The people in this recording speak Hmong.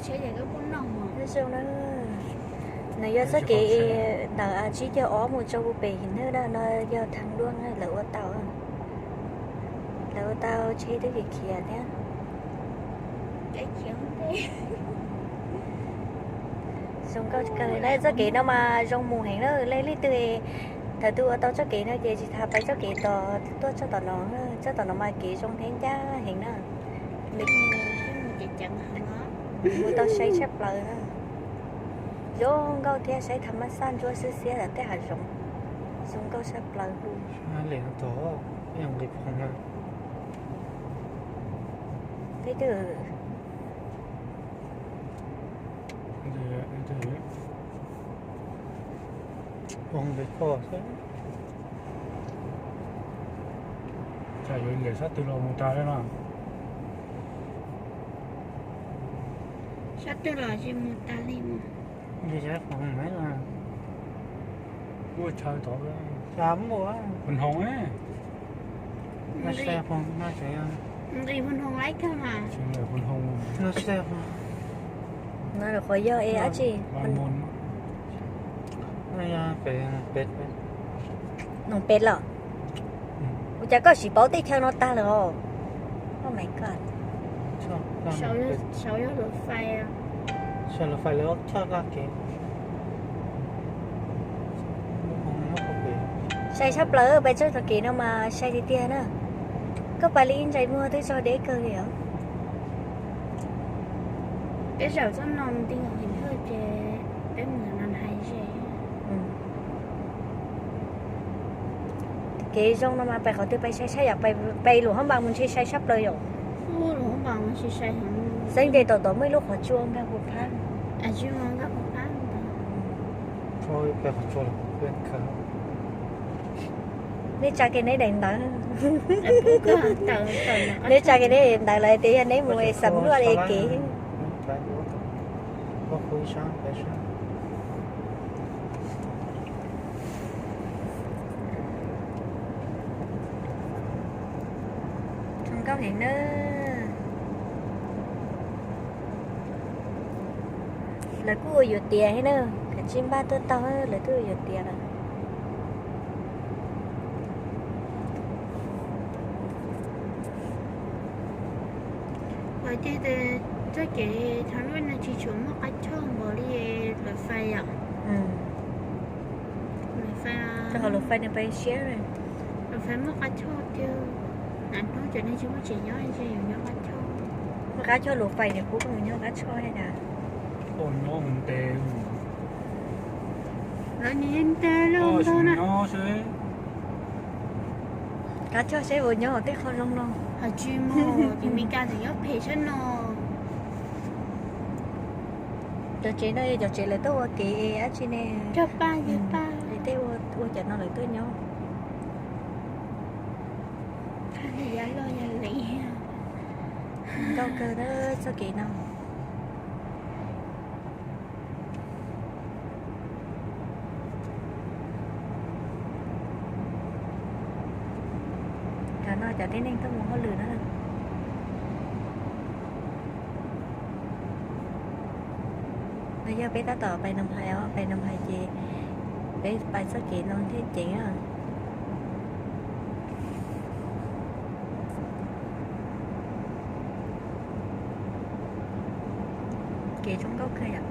Nws yog txoj kev ntawm tsib caug ob mus rau pem Him Hnwj na, no yog thaj luaj lawv ua tau, lawv ua tau tsheb twb khiav khiav thiab. Zoo nkauj kawg na, txoj kev no mas zoo mus heev na, leej twg thaum twg ua tau txoj kev no ces tsis tas pais txoj kev tos tuaj txoj tom no, txoj tom no mas kev zoo thiab ncaj heev na. Mus tau saib tshaj plaws na. Zoo nkauj thiab saib tham mas xaj ntsuab xwb xiab tej hav zoov. Zoo nkauj tshaj plaws. Peb twb Ua nqis koj xwb. Tsam yuav ncaim sab twg los mus tas li no. Sab twg los tsis mus tas li mus. Nqis sab Phoos Maiv no. Ua chaw tod. Xav muaj Phoos Hoos. Nqis Phoos Hoos laib kawg mas. Nqis Phoos Hoos. No qhov yog es dab tsi? Noog pem lawm. Ua cas koj sim paub teb chaws no tag lawm os? Oh my god. Saum yog lub fais. Saum lub fais lawv choj koj kev. Sai tshaj plaws, pais txoj kev no mas sai tiag tiag na. Koj pais li ib ntsais muag twb tso deb kawg li os. Peb zaum txoj no mus ti nkaus Him Hnwj ces peb mus no hais ze. Kev zoo no mas pais qhov twg pais sai tshaj yam, pais Luam Hab Npas mus ntshe sai tshaj plaws yom. Xeeb ntes tom tod muaj ib lub qhov tsua nkag puas phab. Neb tsa kiag neb daim ntawv. Neb tsa kiag neb daim ntawv lawm tias yog neb mus xam luaj li kev. Zoo nkauj heev na. Lawv kuj ua yuav tiav thiab na, kav tsij npaj tuaj taug, lawv twb ua yuav tiav lawm. Hais tias txoj kev thav luaj no tsis tshua muaj qab choj npaum li lawv fais yom. Lawv fais, lawv fais nws pais siab, lawv fais muaj qab choj tiag. Nam hnub cov neeg tsis muaj tsev nyob ntshe yuav nyob qab choj. Muaj qab choj lawv fais nws kuj nyob qab choj thiab na. Lawv nyob ntev lawm ntag na. Qab choj seb puas nyob tej qhov zoo no. Hais tsis mus, tim Meskas tseem nyob phem tshaj no. Cov tsev no yog cov tsev lawv tuaj ua kev dab tsi ne? Cog paj, cog paj. Tej ua cov no lawv tuaj nyob. Yav loj yav li. Nkauj kawg txoj kev no. Cov no cov tib neeg tuaj mus hauj lwm na. No yog peb tab tom pais Noom Hais os, pais Noom Hais ces peb pais txoj kev no thiaj ceev. Kev zoo nkauj kawg yom.